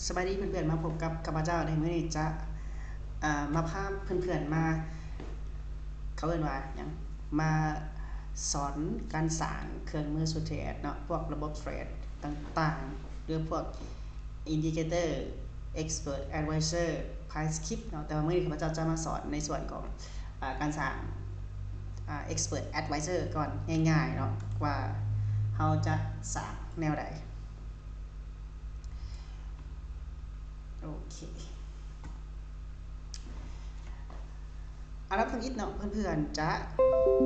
ສະບາຍດີເພື່ອນໆ ມາພົບກັບຂ້າພະເຈົ້າໃນມື້ນີ້ຈະ ເອີ ມາພາເພື່ອນໆ ມາ ເຂົາເອີ້ນວ່າຫຍັງ ມາສອນການສ້າງເຄື່ອງມືສູດເທຣດເນາະ ພວກລະບົບເທຣດຕ່າງໆ ຫຼືພວກ Indicator Expert Advisor Price Kit ເນາະ. ແຕ່ວ່າມື້ນີ້ຂ້າພະເຈົ້າຈະມາສອນໃນສ່ວນຂອງ ອາ ການສ້າງ ອາ Expert Advisor ກ່ອນ ງ່າຍໆເນາະ ວ່າເຮົາຈະສ້າງແນວໃດ. ໂອເຄ ອັນດັບທຳອິດເນາະ ເພື່ອນໆ ຈະ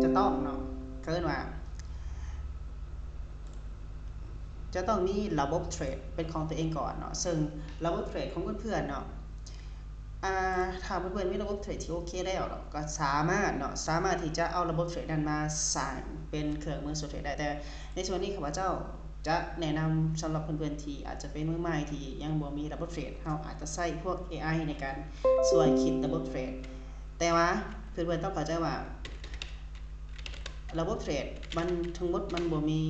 ຈະຕ້ອງເນາະ ເຂົາເອີ້ນວ່າ ຈະຕ້ອງມີລະບົບເທຣດເປັນຂອງຕົວເອງກ່ອນເນາະ. ເຊິ່ງລະບົບເທຣດຂອງເພື່ອນໆ ເນາະ ອາ ຖ້າເພື່ອນໆ ມີລະບົບເທຣດທີ່ໂອເຄແລ້ວເນາະ ກໍສາມາດເນາະ ສາມາດທີ່ຈະເອົາລະບົບເທຣດນັ້ນມາສ້າງເປັນເຄື່ອງມືສູດເທຣດໄດ້. ແຕ່ໃນສ່ວນນີ້ຂ້າພະເຈົ້າຈະແນະນຳສຳລັບເພື່ອນໆ ທີ່ອາດຈະເປັນມືໃໝ່ ທີ່ຍັງບໍ່ມີລະບົບເທຣດ ເຮົາອາດຈະໃຊ້ພວກເອໄອໃນການຊ່ວຍຄິດລະບົບເທຣດ. ແຕ່ວ່າເພື່ອນໆ ຕ້ອງເຂົ້າໃຈວ່າ ລະບົບເທຣດມັນທັງໝົດມັນບໍ່ມີ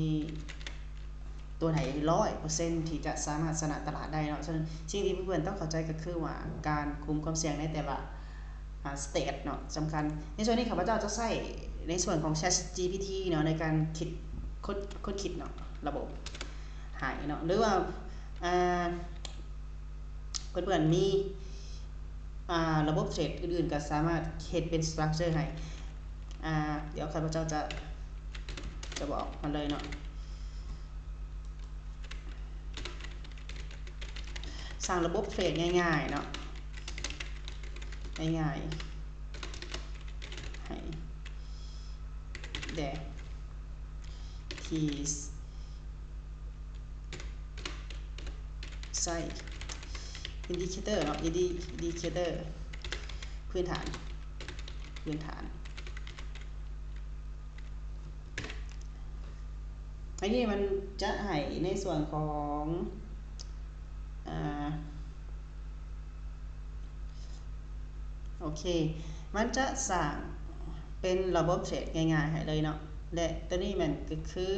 ຕົວໃດຮ້ອຍເປີເຊັນທີ່ຈະສາມາດຊະນະຕະຫຼາດໄດ້ເນາະ. ສະນັ້ນສິ່ງທີ່ເພື່ອນໆ ຕ້ອງເຂົ້າໃຈກໍຄືວ່າການຄຸມຄວາມສ່ຽງໃນແຕ່ລະ ອາ ສະເຕດເນາະ ສຳຄັນ. ໃນສ່ວນນີ້ຂ້າພະເຈົ້າຈະໃຊ້ໃນສ່ວນຂອງ ChatGPT ເນາະ ໃນການຄິດ ຄົ້ນ ຄົ້ນຄິດເນາະ ລະບົບໃຫ້ເນາະ ຫຼືວ່າ ອາ ເພື່ອນໆ ມີ ອາ ລະບົບເທຣດອື່ນໆ ກໍສາມາດເຮັດເປັນ structure ໃຫ້. ອາ ດຽວຂ້າພະເຈົ້າຈະ ຈະບອກມາເລີຍເນາະ ສ້າງລະບົບເທຣດງ່າຍໆ ເນາະ ງ່າຍໆ ໃຫ້ແດ່ ທີ່ ໃຊ້ indicator ເນາະ indi- indicator ພື້ນຖານ ພື້ນຖານ. ອັນນີ້ມັນຈະໃຫ້ໃນສ່ວນຂອງ ອາ ໂອເຄ ມັນຈະສ້າງເປັນລະບົບເທຣດງ່າຍໆ ໃຫ້ເລີຍເນາະ ແລະ ຕົວນີ້ແມ່ນກໍຄື ອ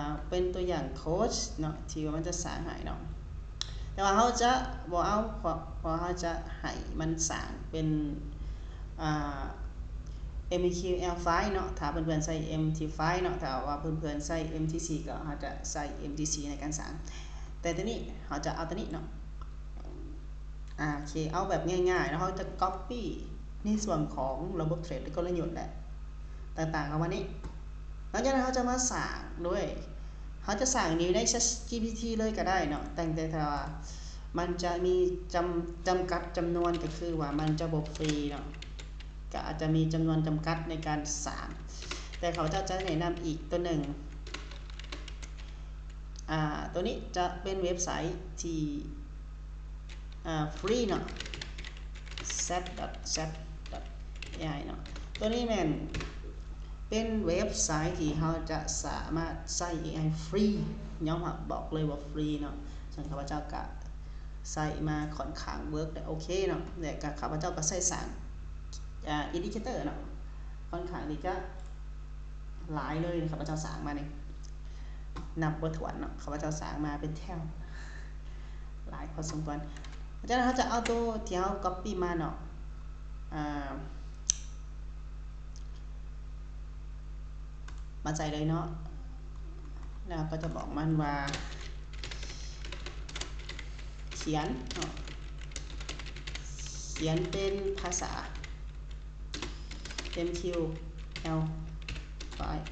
າ ເປັນຕົວຢ່າງໂຄດເນາະ ທີ່ວ່າມັນຈະສ້າງໃຫ້ເນາະ. ແຕ່ວ່າເຮົາຈະບໍ່ເອົາ ເພາະ ເພາະເຮົາຈະໃຫ້ມັນສ້າງເປັນ ອາ MQ L five ເນາະ ຖ້າເພື່ອນໆ ໃຊ້ MQ five ເນາະ ຖ້າວ່າເພື່ອນໆ ໃຊ້ MTC ກໍເຮົາຈະໃຊ້ MTC ໃນການສ້າງ. ແຕ່ຕົວນີ້ເຮົາຈະເອົາຕົວນີ້ເນາະ ອາ ໂອເຄ ເອົາແບບງ່າຍໆ ແລ້ວເຮົາຈະ copy ໃນສ່ວນຂອງລະບົບເທຣດ ແລະ ກົນລະຍຸດ ແລະ ຕ່າງໆ ເຂົ້າມານີ້. ຫຼັງຈາກນັ້ນເຮົາຈະມາສ້າງດ້ວຍ ເຮົາຈະສ້າງຢູ່ໃນ ChatGPT ເລີຍກໍໄດ້ເນາະ ແຕ່ງແຕ່ວ່າມັນຈະມີຈຳ ຈຳກັດຈຳນວນ ກໍຄືວ່າມັນຈະບໍ່ຟຣີເນາະ ກໍອາດຈະມີຈຳນວນຈຳກັດໃນການສ້າງ. ແຕ່ຂ້າພະເຈົ້າຈະແນະນຳອີກຕົວໜຶ່ງ ອາ ຕົວນີ້ຈະເປັນເວັບໄຊທີ່ ອາ ຟຣີເນາະ chat dot chat dot AI ເນາະ. ຕົວນີ້ແມ່ນເປັນເວັບໄຊທີ່ເຮົາຈະສາມາດໃຊ້ AI ຟຣີ ຍອມຮັບ ບອກເລີຍວ່າຟຣີເນາະ. ເຊິ່ງຂ້າພະເຈົ້າກະໃຊ້ມາຂ້ອນຂ້າງເວີກ ແລະ ໂອເຄເນາະ ແລະ ກະຂ້າພະເຈົ້າກະໃຊ້ສ້າງ ອາ indicator ເນາະ ຂ້ອນຂ້າງທີ່ຈະ ຫຼາຍເລີຍ ຂ້າພະເຈົ້າສ້າງມານີ້ ນັບບໍ່ຖ້ວນເນາະ ຂ້າພະເຈົ້າສ້າງມາເປັນແຖວ ຫຼາຍພໍສົມຄວນ. ຈາກນັ້ນເຮົາຈະເອົາໂຕທີ່ເຮົາ copy ມາເນາະ ອາ ມາໃສ່ເລີຍເນາະ ແລ້ວເຮົາກໍຈະບອກມັນວ່າ ຂຽນເນາະ ຂຽນເປັນພາສາ MQ L five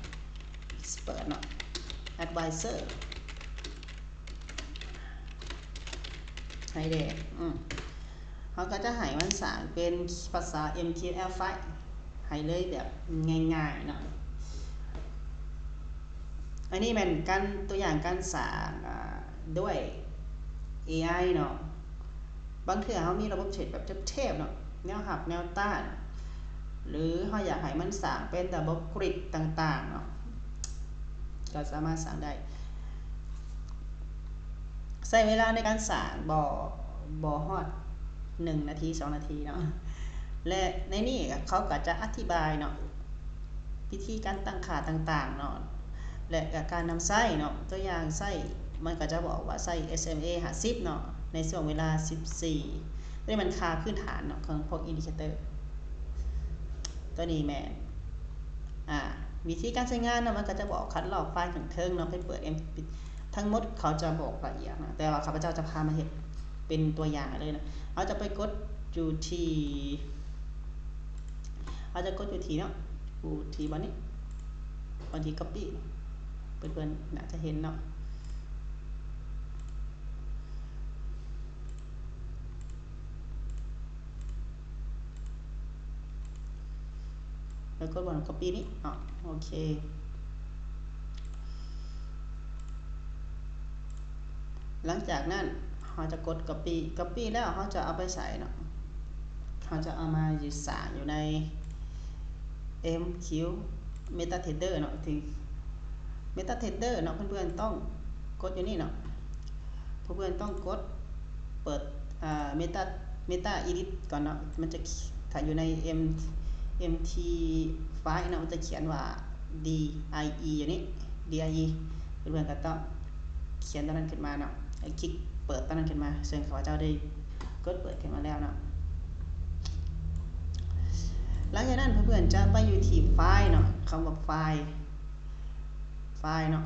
Expert ເນາະ Advisor ໃຫ້ແດ່ ອືມ ເຮົາກໍຈະໃຫ້ມັນສ້າງເປັນພາສາ MQ L five ໃຫ້ເລີຍແບບງ່າຍໆເນາະ. ອັນນີ້ແມ່ນການ ຕົວຢ່າງການສ້າງ ອາ ດ້ວຍ AI ເນາະ. ບາງເທື່ອເຮົາມີລະບົບເທຣດແບບແທບໆເນາະ ແນວຮັບແນວຕ້ານ ຫຼືເຮົາຢາກໃຫ້ມັນສ້າງເປັນລະບົບ grid ຕ່າງໆເນາະ ກໍສາມາດສ້າງໄດ້. ໃຊ້ເວລາໃນການສ້າງບໍ່ ບໍ່ຮອດໜຶ່ງນາທີ ສອງນາທີເນາະ ແລະ ໃນນີ້ເຂົາກໍຈະອະທິບາຍເນາະ ວິທີການຕັ້ງຄ່າຕ່າງໆເນາະ ແລະ ກະການນຳໃຊ້ເນາະ. ຕົວຢ່າງໃຊ້ ມັນກໍຈະບອກວ່າໃຊ້ SMA ຫ້າສິບເນາະ ໃນຊ່ວງເວລາສິບສີ່ ຕົວນີ້ແມ່ນຄ່າພື້ນຖານເນາະ ຂອງພວກ indicator ຕົວນີ້ແມ່ນ ອ່າ ວິທີການໃຊ້ງານເນາະ ມັນກໍຈະບອກຄັດລອກໄຟລ໌ເທິງໆເນາະ ໄປເປີດ ເອັມ ທັງໝົດເຂົາຈະບອກລະອຽດເນາະ ແຕ່ວ່າຂ້າພະເຈົ້າຈະພາມາເຮັດເປັນຕົວຢ່າງໃຫ້ເລີຍເນາະ. ເຮົາຈະໄປກົດຢູ່ທີ່ ເຮົາຈະກົດຢູ່ທີ່ເນາະ ຢູ່ທີ່ບ່ອນນີ້ ບ່ອນທີ່ copy ເພື່ອນໆໜ້າຈະເຫັນເນາະ. ແລ້ວກົດບ່ອນ copy ນີ້ເນາະ ໂອເຄ. ຫຼັງຈາກນັ້ນເຮົາຈະກົດ copy copy ແລ້ວເຮົາຈະເອົາໄປໃສ່ເນາະ ເຮົາຈະເອົາມາຢູ່ ສ້າງຢູ່ໃນ MQ MetaTrader ເນາະ ທີ່ MetaTrader ເນາະ ເພື່ອນໆຕ້ອງກົດຢູ່ນີ້ເນາະ ເພື່ອນໆຕ້ອງກົດເປີດ ອ່າ Meta Meta Edit ກ່ອນເນາະ ມັນຈະ ຖ້າຢູ່ໃນ M MT ໄຟລ໌ເນາະ ມັນຈະຂຽນວ່າ DIE ຢູ່ນີ້ DIE ເພື່ອນໆກໍຕ້ອງຂຽນຕົວນັ້ນຂຶ້ນມາເນາະ ໃຫ້ຄລິກເປີດຕົວນັ້ນຂຶ້ນມາ ເຊິ່ງຂ້າພະເຈົ້າໄດ້ກົດເປີດຂຶ້ນມາແລ້ວເນາະ. ຫຼັງຈາກນັ້ນເພື່ອນໆຈະໄປຢູ່ທີ່ໄຟລ໌ເນາະ ຄຳວ່າໄຟລ໌ ໄຟລ໌ເນາະ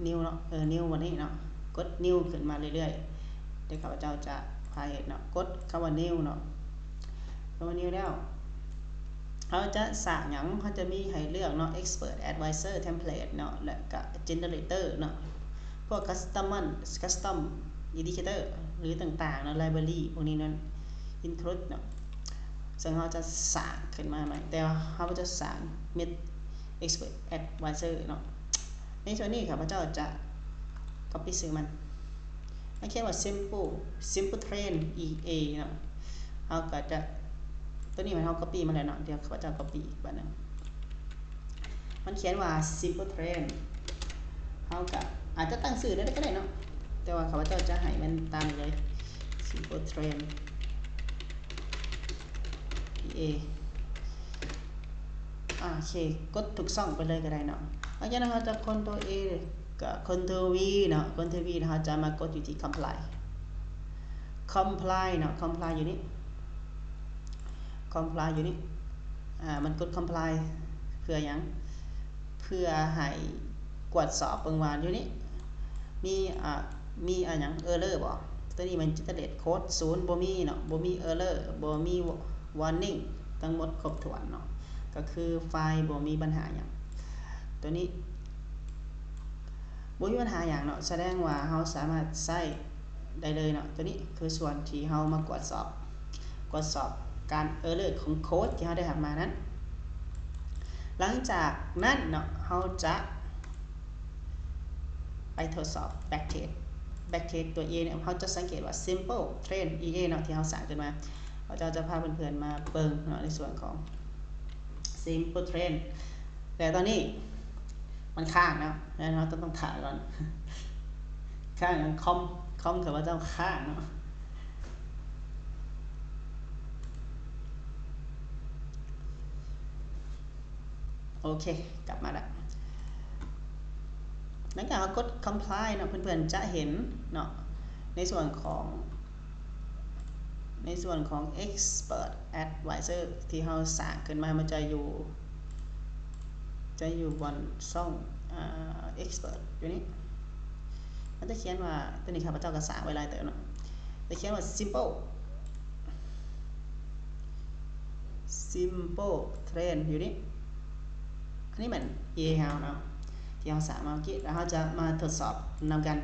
New ເນາະ ເອີ New ບ່ອນນີ້ເນາະ ກົດ New ຂຶ້ນມາເລື້ອຍໆ ແຕ່ຂ້າພະເຈົ້າຈະພາເຮັດເນາະ ກົດຄຳວ່າ New ເນາະ ຄຳວ່າ New ແລ້ວ ເຮົາຈະສ້າງຫຍັງ ເຮົາຈະມີໃຫ້ເລືອກເນາະ Expert Advisor Template ເນາະ ແລະກະ Generator ເນາະ ພວກ Custom Custom Indicator ຫຼືຕ່າງໆເນາະ Library ພວກນີ້ນັ້ນ Include ເນາະ ເຊິ່ງເຮົາຈະສ້າງຂຶ້ນມາໃໝ່ ແຕ່ວ່າເຮົາຈະສ້າງ Expert Advisor ເນາະ. ໃນສ່ວນນີ້ຂ້າພະເຈົ້າຈະ copy ຊື່ມັນ ມັນຂຽນວ່າ Simple Simple Trend EA ເນາະ ເຮົາກໍຈະ ຕົວນີ້ມັນເຮົາ copy ມາແລ້ວເນາະ ດຽວຂ້າພະເຈົ້າ copy ອີກບາດໜຶ່ງ ມັນຂຽນວ່າ Simple Trend ເຮົາກໍອາດຈະຕັ້ງຊື່ໄດ້ກໍໄດ້ເນາະ ແຕ່ວ່າຂ້າພະເຈົ້າຈະໃຫ້ມັນຕາມນີ້ເລີຍ Simple Trend EA ໂອເຄ ກົດທຸກຊ່ອງໄປເລີຍກໍໄດ້ເນາະ. ຫຼັງຈາກນັ້ນເຮົາຈະ Ctrl A ກັບ Ctrl V ເນາະ Ctrl V ແລ້ວເຮົາຈະມາກົດຢູ່ທີ່ Compile Compile ເນາະ Compile ຢູ່ນີ້ Compile ຢູ່ນີ້ ອ່າ ມັນກົດ Compile ເພື່ອຫຍັງ? ເພື່ອໃຫ້ກວດສອບເບິ່ງວ່າຢູ່ນີ້ມີ ອ່າ ມີ ອ່າ ຫຍັງ error ບໍ່? ຕົວນີ້ມັນ generate code ສູນ ບໍ່ມີເນາະ ບໍ່ມີ error ບໍ່ມີ warning ທັງໝົດຄົບຖ້ວນເນາະ ກໍຄືໄຟລ໌ບໍ່ມີບັນຫາຫຍັງ ຕົວນີ້ບໍ່ມີບັນຫາຫຍັງເນາະ ສະແດງວ່າເຮົາສາມາດໃຊ້ໄດ້ເລີຍເນາະ. ຕົວນີ້ຄືສ່ວນທີ່ເຮົາມາກວດສອບ ກວດສອບການ error ຂອງໂຄດທີ່ເຮົາໄດ້ຮັບມານັ້ນ. ຫຼັງຈາກນັ້ນເນາະ ເຮົາຈະ ໄປທົດສອບ backtest backtest ຕົວ EA ເນາະ ເຮົາຈະສັງເກດວ່າ Simple Trend EA ເນາະ ທີ່ເຮົາສ້າງຂຶ້ນມາ ເຮົາຈະ ຈະພາເພື່ອນໆມາເບິ່ງເນາະ ໃນສ່ວນຂອງ Simple Trend ແຕ່ຕອນນີ້ມັນຄ້າງເນາະ ແລ້ວເຮົາຕ້ອງ ຕ້ອງຖ້າກ່ອນ ຄ້າງ ຄອມ ຄອມຂ້າພະເຈົ້າຄ້າງເນາະ. ໂອເຄ ກັບມາລະ ຫຼັງຈາກເຮົາກົດ Compile ເນາະ ເພື່ອນໆຈະເຫັນເນາະ ໃນສ່ວນຂອງ ໃນສ່ວນຂອງ Expert Advisor ທີ່ເຮົາສ້າງຂຶ້ນມາ ມັນຈະຢູ່ ຈະຢູ່ບ່ອນຊ່ອງ ອ່າ Expert ຢູ່ນີ້ ມັນຈະຂຽນວ່າ ຕົວນີ້ຂ້າພະເຈົ້າກໍສ້າງໄວ້ຫຼາຍເຕີບເນາະ ຈະຂຽນວ່າ Simple Simple Trend ຢູ່ນີ້ ອັນນີ້ແມ່ນ EA ເຮົາເນາະ ທີ່ເຮົາສ້າງມາເມື່ອກີ້ ແລ້ວເຮົາຈະມາທົດສອບນຳກັນ.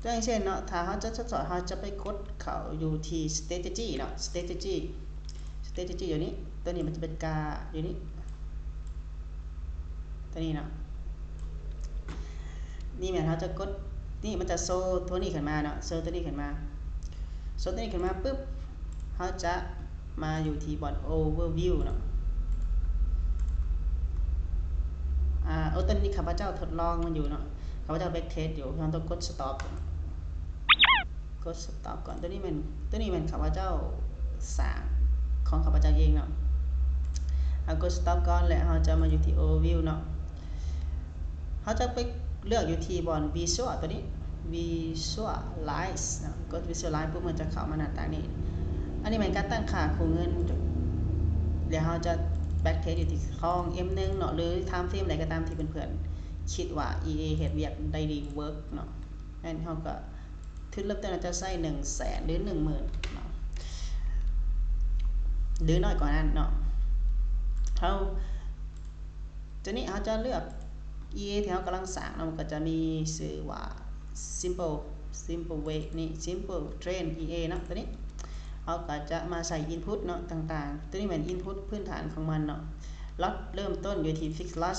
ຕົວຢ່າງເຊັ່ນເນາະ ຖ້າເຮົາຈະທົດສອບ ເຮົາຈະໄປກົດເຂົ້າຢູ່ທີ່ Strategy ເນາະ Strategy Strategy ຢູ່ນີ້ ຕົວນີ້ມັນຈະເປັນກາຢູ່ນີ້ ຕົວນີ້ເນາະ ນີ້ແມ່ນເຮົາຈະກົດ ນີ້ມັນຈະໂຊຕົວນີ້ຂຶ້ນມາເນາະ ໂຊຕົວນີ້ຂຶ້ນມາ ໂຊຕົວນີ້ຂຶ້ນມາປຶບ ເຮົາຈະມາຢູ່ທີ່ບ່ອນ Overview ເນາະ ອາ ໂອ ຕົວນີ້ຂ້າພະເຈົ້າທົດລອງມັນຢູ່ເນາະ ຂ້າພະເຈົ້າ backtest ຢູ່ ເຮົາຕ້ອງກົດ Stop ກົດ Stop ກ່ອນ ຕົວນີ້ແມ່ນ ຕົວນີ້ແມ່ນຂ້າພະເຈົ້າສ້າງຂອງຂ້າພະເຈົ້າເອງເນາະ ເຮົາກົດ Stop ກ່ອນ ແລະ ເຮົາຈະມາຢູ່ທີ່ Overview ເນາະ ເຮົາຈະໄປ ເລືອກຢູ່ທີ່ບ່ອນ Visual ຕົວນີ້ Visualize ເນາະ ກົດ Visualize ປຸບ ມັນຈະເຂົ້າມາໜ້າຕ່າງນີ້. ອັນນີ້ແມ່ນການຕັ້ງຄ່າຄູ່ເງິນ ແລ້ວເຮົາຈະ back test ຢູ່ທີ່ຂອງ M ໜຶ່ງເນາະ ຫຼື time frame ໃດກໍຕາມທີ່ເພື່ອນໆຄິດວ່າ EA ເຮັດວຽກໄດ້ດີ work ເນາະ. ແມ່ນເຮົາກໍ ທຶນເລີ່ມຕົ້ນອາດຈະໃຊ້ໜຶ່ງແສນ ຫຼື ໜຶ່ງໝື່ນເນາະ ຫຼື ນ້ອຍກວ່ານັ້ນເນາະ. ເຮົາ ຕົວນີ້ເຮົາຈະເລືອກ EA ທີ່ເຮົາກຳລັງສ້າງເນາະ ມັນກໍຈະມີຊື່ວ່າ Simple Simple Way ນີ້ Simple Train EA ເນາະ. ຕົວນີ້ເຮົາກໍຈະມາໃສ່ input ເນາະ ຕ່າງໆ ຕົວນີ້ແມ່ນ input ພື້ນຖານຂອງມັນເນາະ. Loss ເລີ່ມຕົ້ນຢູ່ທີ່ fixed loss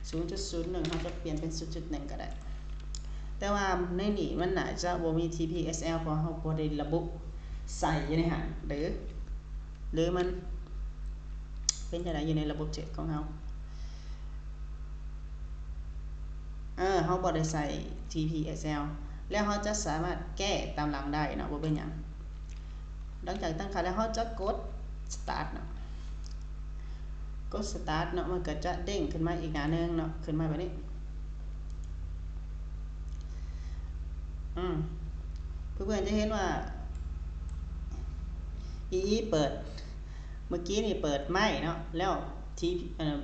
ສູນຈຸດສູນໜຶ່ງ ເຮົາຈະປ່ຽນເປັນ ສູນຈຸດໜຶ່ງ ກໍໄດ້. ແຕ່ວ່າໃນນີ້ມັນໜ້າຈະບໍ່ມີ TPSL ເພາະເຮົາບໍ່ໄດ້ລະບຸໃສ່ຢູ່ໃນຫັ້ນເດີ ຫຼື ມັນເປັນຈັ່ງໃດຢູ່ໃນລະບົບເທຣດຂອງເຮົາ. ເອີ ເຮົາບໍ່ໄດ້ໃສ່ TPSL ແລ້ວເຮົາຈະສາມາດແກ້ຕາມຫຼັງໄດ້ເນາະ ບໍ່ເປັນຫຍັງ. ຫຼັງຈາກຕັ້ງຄ່າແລ້ວ ເຮົາຈະກົດ Start ເນາະ ກົດ Start ເນາະ ມັນກໍຈະເດ້ງຂຶ້ນມາອີກໜ້າໜຶ່ງເນາະ ຂຶ້ນມາແບບນີ້. ອືມ ເພື່ອນໆຈະເຫັນວ່າ EE ເປີດ ເມື່ອກີ້ນີ້ເປີດໄມ້ເນາະ ແລ້ວທີ່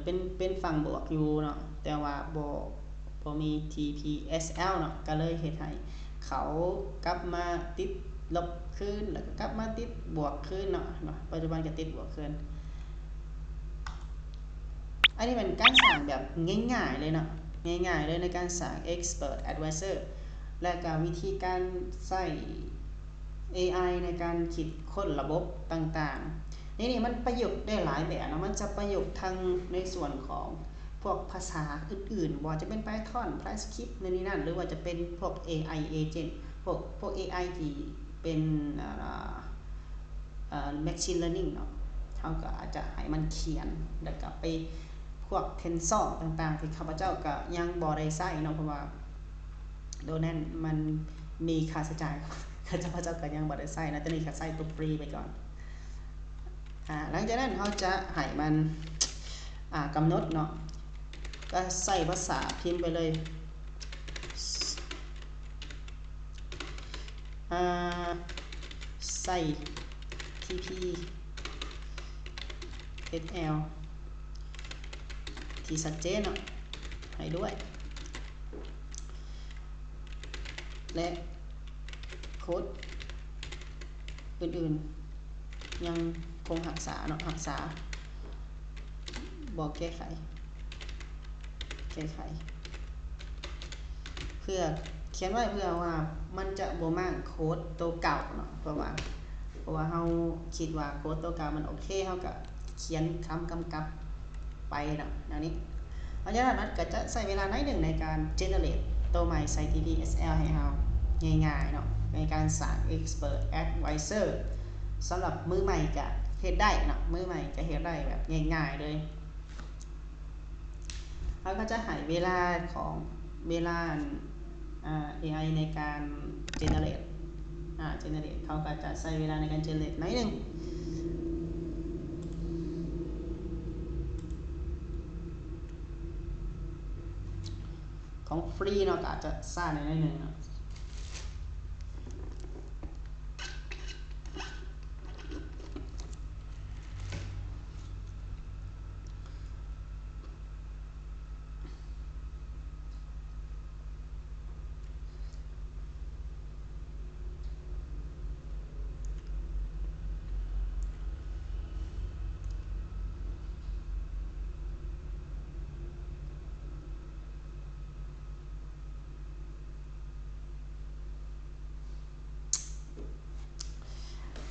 ເປັນ ເປັນຝັ່ງບວກຢູ່ເນາະ ແຕ່ວ່າບໍ່ ບໍ່ມີ TPSL ເນາະ ກໍເລີຍເຮັດໃຫ້ເຂົາກັບມາຕິດລົບຄືນ ແລ້ວກໍກັບມາຕິດບວກຄືນເນາະ. ເຫັນບໍ່? ປັດຈຸບັນກໍຕິດບວກຄືນ. ອັນນີ້ແມ່ນການສ້າງແບບງ່າຍໆເລີຍເນາະ ງ່າຍໆເລີຍໃນການສ້າງ Expert Advisor ແລະກໍວິທີການໃຊ້ AI ໃນການຄິດຄົ້ນລະບົບຕ່າງໆ. ໃນນີ້ມັນປະຍຸກໄດ້ຫຼາຍແບບເນາະ ມັນຈະປະຍຸກທັງໃນສ່ວນຂອງພວກພາສາອື່ນໆ ບໍ່ວ່າຈະເປັນ Python TypeScript ໂນ່ນນີ້ນັ້ນ ຫຼືວ່າຈະເປັນພວກ AI agent ພວກ ພວກ AI ທີ່ເປັນ ອ່າ Machine Learning ເນາະ ເຮົາກໍອາດຈະໃຫ້ມັນຂຽນ ແລ້ວກໍໄປພວກ Tensor ຕ່າງໆ ທີ່ຂ້າພະເຈົ້າກໍຍັງບໍ່ໄດ້ໃຊ້ເນາະ ເພາະວ່າໂຕນັ້ນມັນມີຄ່າໃຊ້ຈ່າຍ ຂ້າພະເຈົ້າກໍຍັງບໍ່ໄດ້ໃຊ້ເນາະ ຕອນນີ້ກໍໃຊ້ຕົວຟຣີໄປກ່ອນ. ອ່າ ຫຼັງຈາກນັ້ນເຮົາຈະໃຫ້ມັນ ອ່າ ກຳນົດເນາະ ກໍໃສ່ພາສາພິມໄປເລີຍ ອ່າ ໃສ່ TPSL ທີ່ຊັດເຈນເນາະ ໃຫ້ດ້ວຍ ແລະ ໂຄດອື່ນໆຍັງຄົງຮັກສາເນາະ ຮັກສາ ບໍ່ແກ້ໄຂ ແກ້ໄຂ ເພື່ອ ຂຽນໄວ້ເພື່ອວ່າມັນຈະບໍ່ມ້າງໂຄດໂຕເກົ່າເນາະ ເພາະວ່າ ເພາະວ່າເຮົາຄິດວ່າໂຄດໂຕເກົ່າມັນໂອເຄ ເຮົາກໍຂຽນຄຳກຳກັບໄປເນາະ ແນວນີ້. ຫຼັງຈາກນັ້ນມັນກໍຈະໃຊ້ເວລາໜ້ອຍໜຶ່ງໃນການ generate ໂຕໃໝ່ໃສ່ TPSL ໃຫ້ເຮົາງ່າຍໆເນາະ ໃນການສ້າງ Expert Advisor ສຳລັບມືໃໝ່ກໍເຮັດໄດ້ເນາະ ມືໃໝ່ກໍເຮັດໄດ້ແບບງ່າຍໆເລີຍ. ເຮົາກໍຈະໃຫ້ເວລາຂອງ ເວລາ ອາ ເອໄອ ໃນການ generate ອາ generate ເຂົາກໍຈະໃຊ້ເວລາໃນການ generate ໜ້ອຍໜຶ່ງ. ຂອງຟຣີເນາະ ກໍອາດຈະຊ້າໜ້ອຍໜຶ່ງເນາະ.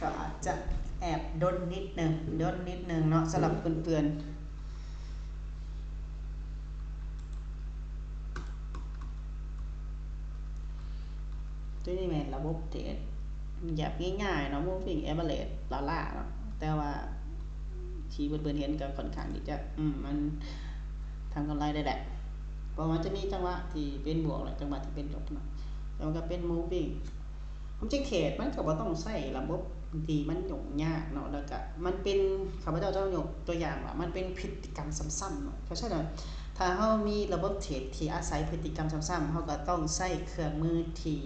ກໍອາດຈະແອບດົນນິດໜຶ່ງ ດົນນິດໜຶ່ງເນາະ ສຳລັບເພື່ອນໆ. ຕົວນີ້ແມ່ນລະບົບເທຣດແບບງ່າຍໆເນາະ moving average ລ້າໆເນາະ ແຕ່ວ່າທີ່ເພິ່ນເຫັນກໍຄ່ອນຂ້າງທີ່ຈະ ອືມ ມັນທຳກຳໄລໄດ້ແຫຼະ ເພາະວ່າຈະມີຈັງຫວະທີ່ເປັນບວກ ແລະ ຈັງຫວະທີ່ເປັນລົບເນາະ ແຕ່ມັນກໍເປັນ moving ຄວາມຈິງເທຣດມັນກໍບໍ່ຕ້ອງໃຊ້ລະບົບທີ່ມັນຫຍຸ້ງຍາກເນາະ ແລ້ວກະມັນເປັນ ຂ້າພະເຈົ້າຈະຍົກຕົວຢ່າງວ່າມັນເປັນພຶດຕິກຳຊ້ຳໆເນາະ ເພາະສະນັ້ນ ຖ້າເຮົາມີລະບົບເທຣດທີ່ອາໄສພຶດຕິກຳຊ້ຳໆ ເຮົາກໍຕ້ອງໃຊ້ເຄື່ອງມືທີ່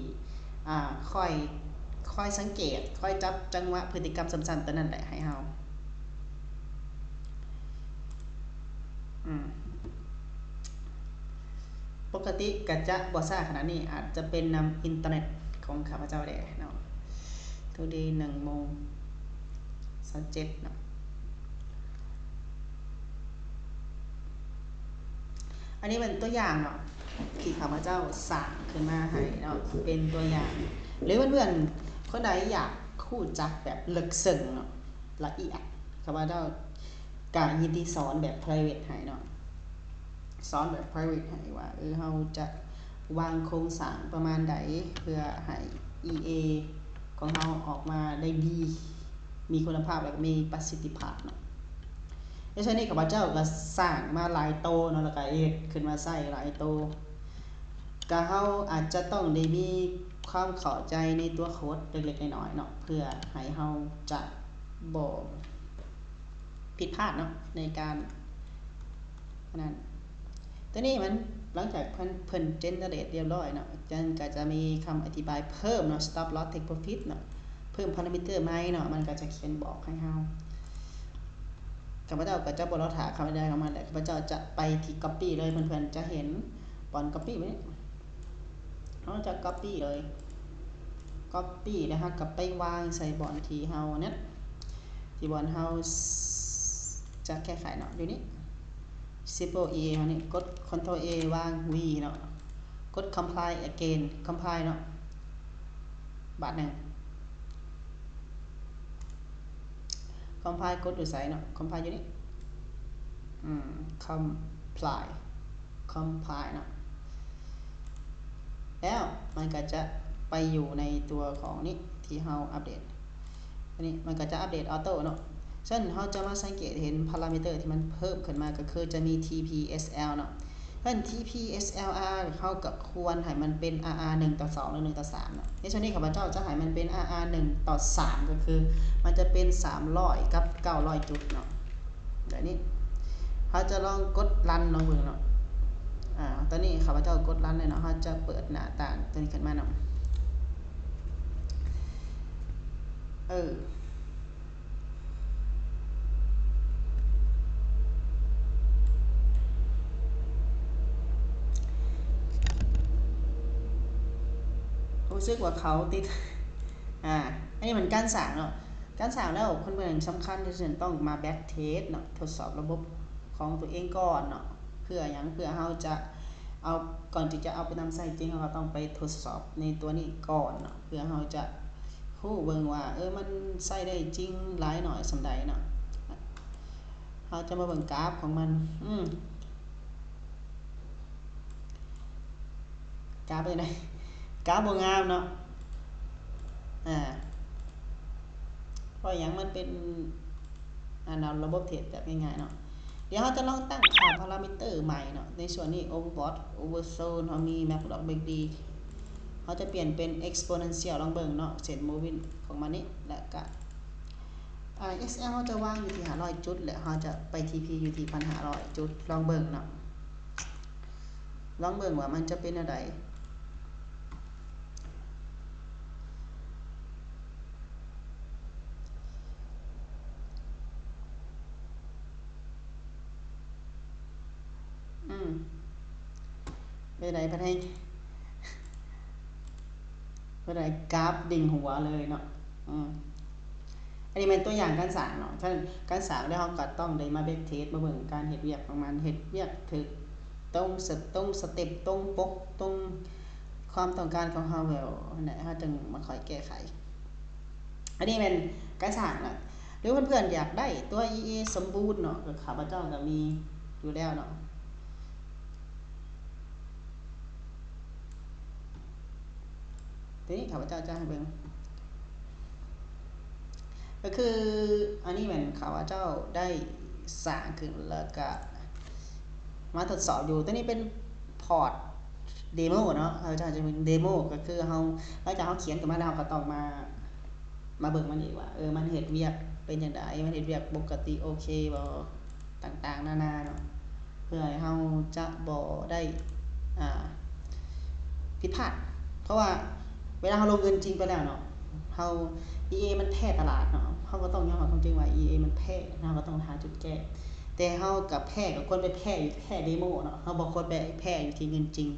ອ່າ ຄອຍ ຄອຍສັງເກດ ຄອຍຈັບຈັງຫວະພຶດຕິກຳຊ້ຳໆຕົວນັ້ນແຫຼະໃຫ້ເຮົາ. ອືມ ປົກກະຕິກໍຈະບໍ່ຊ້າຂະໜາດນີ້ ອາດຈະເປັນນຳອິນເຕີເນັດຂອງຂ້າພະເຈົ້າແດ່ເນາະ. Today ໜຶ່ງໂມງຊາວເຈັດເນາະ. ອັນນີ້ເປັນຕົວຢ່າງເນາະ ທີ່ຂ້າພະເຈົ້າສ້າງຂຶ້ນມາໃຫ້ເນາະ ເປັນຕົວຢ່າງ ຫຼືເພື່ອນໆຄົນໃດຢາກຮູ້ຈັກແບບເລິກເຊິ່ງເນາະ ລະອຽດ ຂ້າພະເຈົ້າກະຍິນດີສອນແບບ private ໃຫ້ເນາະ ສອນແບບ private ໃຫ້ວ່າ ເອີ ເຮົາຈະວາງໂຄງສ້າງປະມານໃດ ເພື່ອໃຫ້ EA ຂອງເຮົາອອກມາໄດ້ດີ ມີຄຸນນະພາບ ແລະ ກໍມີປະສິດທິພາບເນາະ. ໃນສ່ວນນີ້ຂ້າພະເຈົ້າກໍສ້າງມາຫຼາຍໂຕເນາະ ແລ້ວກໍເຮັດຂຶ້ນມາໃຊ້ຫຼາຍໂຕ ກໍເຮົາອາດຈະຕ້ອງໄດ້ມີຄວາມເຂົ້າໃຈໃນຕົວໂຄດເລັກໆນ້ອຍໆເນາະ ເພື່ອໃຫ້ເຮົາຈະບໍ່ຜິດພາດເນາະ ໃນການອັນນັ້ນ. ຕົວນີ້ມັນ ຫຼັງຈາກເພິ່ນ ເພິ່ນ generate ຮຽບຮ້ອຍເນາະ ມັນກໍຈະມີຄຳອະທິບາຍເພີ່ມເນາະ stop loss take profit ເນາະ ເພີ່ມ parameter ໃໝ່ເນາະ ມັນກໍຈະຂຽນບອກໃຫ້ເຮົາ. ຂ້າພະເຈົ້າກໍຈະບໍ່ລໍຖ້າຄຳບັນຍາຍຂອງມັນແຫຼະ ຂ້າພະເຈົ້າຈະໄປທີ່ copy ເລີຍ ເພື່ອນໆຈະເຫັນບ່ອນ copy ໄວ້ ເຮົາຈະ copy ເລີຍ copy ແລ້ວເຮົາກໍໄປວາງໃສ່ບ່ອນທີ່ເຮົານັ້ນ ທີ່ບ່ອນເຮົາຈະແກ້ໄຂເນາະ ຢູ່ນີ້ triple E ເຮົານີ້ ກົດ control A ວາງ V ເນາະ ກົດ compile again compile ເນາະ ບາດໜຶ່ງ compile ກົດຢູ່ໃສເນາະ compile ຢູ່ນີ້ ອືມ compile compile ເນາະ ແລ້ວມັນກໍຈະໄປຢູ່ໃນຕົວຂອງນີ້ທີ່ເຮົາອັບເດດ ອັນນີ້ມັນກໍຈະອັບເດດອອໂຕ້ເນາະ. ເຊິ່ງເຮົາຈະມາສັງເກດເຫັນພາຣາມິເຕີທີ່ມັນເພີ່ມຂຶ້ນມາ ກໍຄືຈະມີ TPSL ເນາະ. ເຊິ່ງ TPSL ເຮົາກໍຄວນໃຫ້ມັນເປັນ RR ໜຶ່ງຕໍ່ສອງ ຫຼື ໜຶ່ງຕໍ່ສາມເນາະ. ໃນສ່ວນນີ້ຂ້າພະເຈົ້າຈະໃຫ້ມັນເປັນ RR ໜຶ່ງຕໍ່ສາມ ກໍຄືມັນຈະເປັນສາມຮ້ອຍກັບເກົ້າຮ້ອຍຈຸດເນາະ. ແບບນີ້ ເຮົາຈະລອງກົດ run ລອງເບິ່ງເນາະ. ອາ ຕອນນີ້ຂ້າພະເຈົ້າກົດ run ແລ້ວເນາະ. ເຮົາຈະເປີດໜ້າຕ່າງຕົວນີ້ຂຶ້ນມາເນາະ. ເອີ ຮູ້ສຶກວ່າເຂົາຕິດ ອາ ອັນນີ້ມັນການສ້າງເນາະ. ການສ້າງແລ້ວ ເພິ່ນເບິ່ງສຳຄັນທີ່ສຸດຕ້ອງມາ back test ເນາະ ທົດສອບລະບົບຂອງຕົວເອງກ່ອນເນາະ. ເພື່ອຫຍັງ? ເພື່ອເຮົາຈະເອົາ ກ່ອນທີ່ຈະເອົາໄປນຳໃຊ້ຈິງ ເຮົາກໍຕ້ອງໄປທົດສອບໃນຕົວນີ້ກ່ອນເນາະ ເພື່ອເຮົາຈະຮູ້ເບິ່ງວ່າ ເອີ ມັນໃຊ້ໄດ້ຈິງຫຼາຍໜ້ອຍສ່ຳໃດເນາະ. ເຮົາຈະມາເບິ່ງກາຟຂອງມັນ ອືມ ກາຟເປັນໃດ? ກາຟບໍ່ງາມເນາະ. ອາ ເພາະຫຍັງ? ມັນເປັນ ອັນ ລະບົບເທຣດແບບງ່າຍໆເນາະ. ດຽວເຮົາຈະລອງຕັ້ງຄ່າພາຣາມິເຕີໃໝ່ເນາະ. ໃນສ່ວນນີ້ overbought oversold ເຮົາມີ MACD ເຮົາຈະປ່ຽນເປັນ exponential ລອງເບິ່ງເນາະ ເສັ້ນ moving ຂອງມັນນີ້ ແລ້ວກະ ອາ SL ເຮົາຈະວາງຢູ່ທີ່ຫ້າຮ້ອຍຈຸດ ແລະ ເຮົາຈະໄປ TP ຢູ່ທີ່ໜຶ່ງພັນຫ້າຮ້ອຍຈຸດ ລອງເບິ່ງເນາະ. ລອງເບິ່ງວ່າມັນຈະເປັນແນວໃດ. ອືມ ເປັນໃດ ເພິ່ນໃຫ້ ເພິ່ນໃຫ້ກາຟເດ້ງຫົວເລີຍເນາະ. ອືມ ອັນນີ້ແມ່ນຕົວຢ່າງການສ້າງເນາະ. ຄັນການສ້າງແລ້ວ ເຮົາກໍຕ້ອງໄດ້ມາ back test ມາເບິ່ງການເຮັດວຽກຂອງມັນ ເຮັດວຽກຖືກ ຕົງສະ ຕົງສະເຕັບ ຕົງປົກ ຕົງຄວາມຕ້ອງການຂອງເຮົາແລ້ວຫັ້ນແຫຼະ ເຮົາຈຶ່ງມາຄ່ອຍແກ້ໄຂ. ອັນນີ້ແມ່ນການສ້າງນະ ຫຼືເພື່ອນໆຢາກໄດ້ຕົວ EA ສົມບູນເນາະ ກໍຂ້າພະເຈົ້າກໍມີຢູ່ແລ້ວເນາະ. ທີນີ້ຂ້າພະເຈົ້າຈະໃຫ້ເບິ່ງ ກໍຄືອັນນີ້ແມ່ນຂ້າພະເຈົ້າໄດ້ສ້າງຂຶ້ນ ແລ້ວກະມາທົດສອບຢູ່. ຕົວນີ້ເປັນພອດເດໂມເນາະ ຂ້າພະເຈົ້າຈະເປັນເດໂມ ກໍຄືເຮົາ ຫຼັງຈາກເຮົາຂຽນຂຶ້ນມາແລ້ວ ເຮົາກໍຕ້ອງມາ ມາເບິ່ງມັນອີກວ່າ ເອີ ມັນເຮັດວຽກເປັນຈັ່ງໃດ ມັນເຮັດວຽກປົກກະຕິໂອເຄບໍ່ ຕ່າງໆນານາເນາະ. ເພ ເພື່ອໃຫ້ເຮົາຈະບໍ່ໄດ້ ອ່າ ຜິດພາດ. ເພາະວ່າເວລາເຮົາລົງເງິນຈິງໄປແລ້ວເນາະ ເຮົາ ອີເອ ມັນແພ້ຕະຫຼາດເນາະ, ເຮົາກໍຕ້ອງຍອມຮັບຄວາມຈິງວ່າ ອີເອ ມັນແພ້, ເຮົາກໍຕ້ອງຫາຈຸດແກ້. ແຕ່ເຮົາກໍແພ້ ກໍຄວນໄປແພ້ຢູ່ແພ້ເດໂມເນາະ, ເຮົາບໍ່ຄວນໄປແພ້ຢູ່ທີ່ເງິນຈິງ.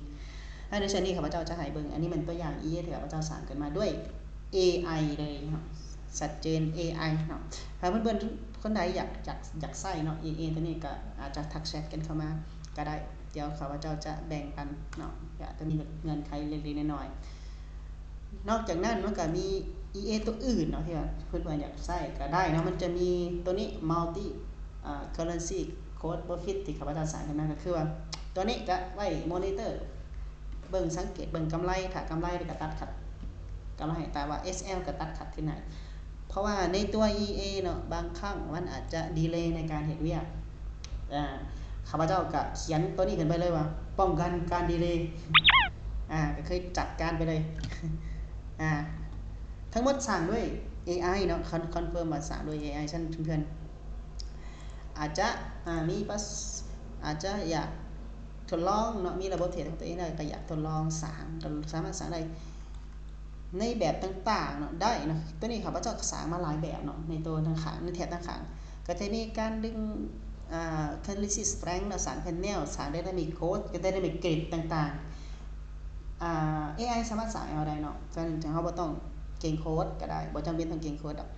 ໃນເຊັ່ນນີ້ ຂ້າພະເຈົ້າຈະໃຫ້ເບິ່ງ, ອັນນີ້ແມ່ນຕົວຢ່າງ ອີເອ ທີ່ຂ້າພະເຈົ້າສ້າງຂຶ້ນມາດ້ວຍ ເອໄອ ເລີຍເນາະ, ຊັດເຈນ ເອໄອ ເນາະ. ຖ້າເພື່ອນໆຄົນໃດຢາກ ຢາກ ຢາກໃຊ້ເນາະ ເອໄອ ຕົວນີ້ ກໍອາດຈະທັກແຊັດກັນເຂົ້າມາກໍໄດ້, ດຽວຂ້າພະເຈົ້າຈະແບ່ງປັນເນາະ, ອາດຈະມີເງື່ອນໄຂເລັກໆນ້ອຍໆ. ນອກຈາກນັ້ນມັນກໍມີ ເອໄອ ຕົວອື່ນເນາະ ທີ່ວ່າເພື່ອນໆຢາກໃຊ້ກໍໄດ້ເນາະ, ມັນຈະມີຕົວນີ້ Multi ອ່າ Currency Code Profit ທີ່ຂ້າພະເຈົ້າສ້າງຂຶ້ນມາ ກໍຄືວ່າຕົວນີ້ກໍໄວ້ monitor ເບິ່ງ ສັງເກດເບິ່ງກຳໄລ, ຖ້າກຳໄລກໍຕັດຂາດກຳໄລ, ແຕ່ວ່າ ເອສແອລ ກໍຕັດຂາດທຶນໃຫ້. ເພາະວ່າໃນຕົວ ອີເອ ເນາະ ບາງຄັ້ງມັນອາດຈະດີເລໃນການເຮັດວຽກ. ອ່າ ຂ້າພະເຈົ້າກໍຂຽນຕົວນີ້ຂຶ້ນໄປເລີຍວ່າ ປ້ອງກັນການດີເລ. ອ່າ ກໍຄືຈັດການໄປເລີຍ. ອ່າ ທັງໝົດສ້າງດ້ວຍ ເອໄອ ເນາະ, ຄອນ ຄອນເຟີມວ່າສ້າງດ້ວຍ ເອໄອ. ຊັ້ນເພື່ອນໆອາດຈະ ອ່າ ມີປະ ອາດຈະຢາກ ທົດລອງເນາະ, ມີລະບົບເທຣດຂອງຕົວເອງແລ້ວ ກໍຢາກທົດລອງສ້າງ ກໍສາມາດສ້າງໄດ້ໃນແບບຕ່າງໆເນາະ ໄດ້ເນາະ. ຕົວນີ້ຂ້າພະເຈົ້າກໍສ້າງມາຫຼາຍແບບເນາະ, ໃນຕົວທາງຂ້າງ ໃນແຖບທາງຂ້າງ ກໍຈະມີການດຶງ ອ່າ Currency Strength ເນາະ, ສ້າງ Panel ສ້າງ Dynamic Code ກໍ Dynamic Grid ຕ່າງໆ. ອ່າ ເອໄອ ສາມາດສ້າງໃຫ້ເຮົາໄດ້ເນາະ, ສະນັ້ນເຮົາບໍ່ຕ້ອງເກັ່ງໂຄດກໍໄດ້, ບໍ່ຈຳເປັນຕ້ອງເກັ່ງໂຄດດອກ,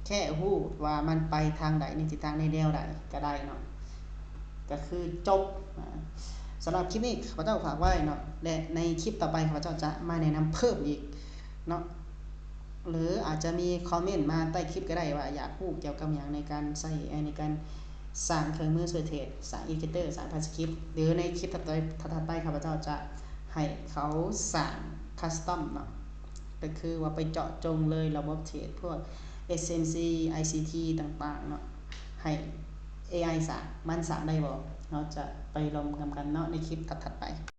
ແຄ່ຮູ້ວ່າມັນໄປທາງໃດ ໃນທິດທາງໃນແນວໃດກໍໄດ້ເນາະ. ກໍຄືຈົບ. ອ່າ ສຳລັບຄລິບນີ້ຂ້າພະເຈົ້າຝາກໄວ້ເນາະ ແລະ ໃນຄລິບຕໍ່ໄປຂ້າພະເຈົ້າຈະມາແນະນຳເພີ່ມອີກເນາະ, ຫຼືອາດຈະມີຄອມເມັນມາໃຕ້ຄລິບກໍໄດ້ວ່າຢາກຮູ້ກ່ຽວກັບຫຍັງໃນການໃຊ້ ເອໄອ ໃນການສ້າງເຄື່ອງມືຊ່ວຍເທຣດ, ສ້າງ Indicator, ສ້າງ Path Script ຫຼືໃນຄລິບຖັດໄປ ຖັດໆໄປ ຂ້າພະເຈົ້າຈະໃຫ້ເຂົາສ້າງ Custom ເນາະ, ກໍຄືວ່າໄປເຈາະຈົງເລີຍລະບົບເທຣດ ພວກ ເອັສເອັມຊີ ໄອຊີທີ ຕ່າງໆເນາະ, ໃຫ້ ເອໄອ ສ້າງ ມັນສ້າງໄດ້ບໍ່? ເຮົາຈະໄປລອງນຳກັນເນາະ ໃນຄລິບຖັດໆໄປ.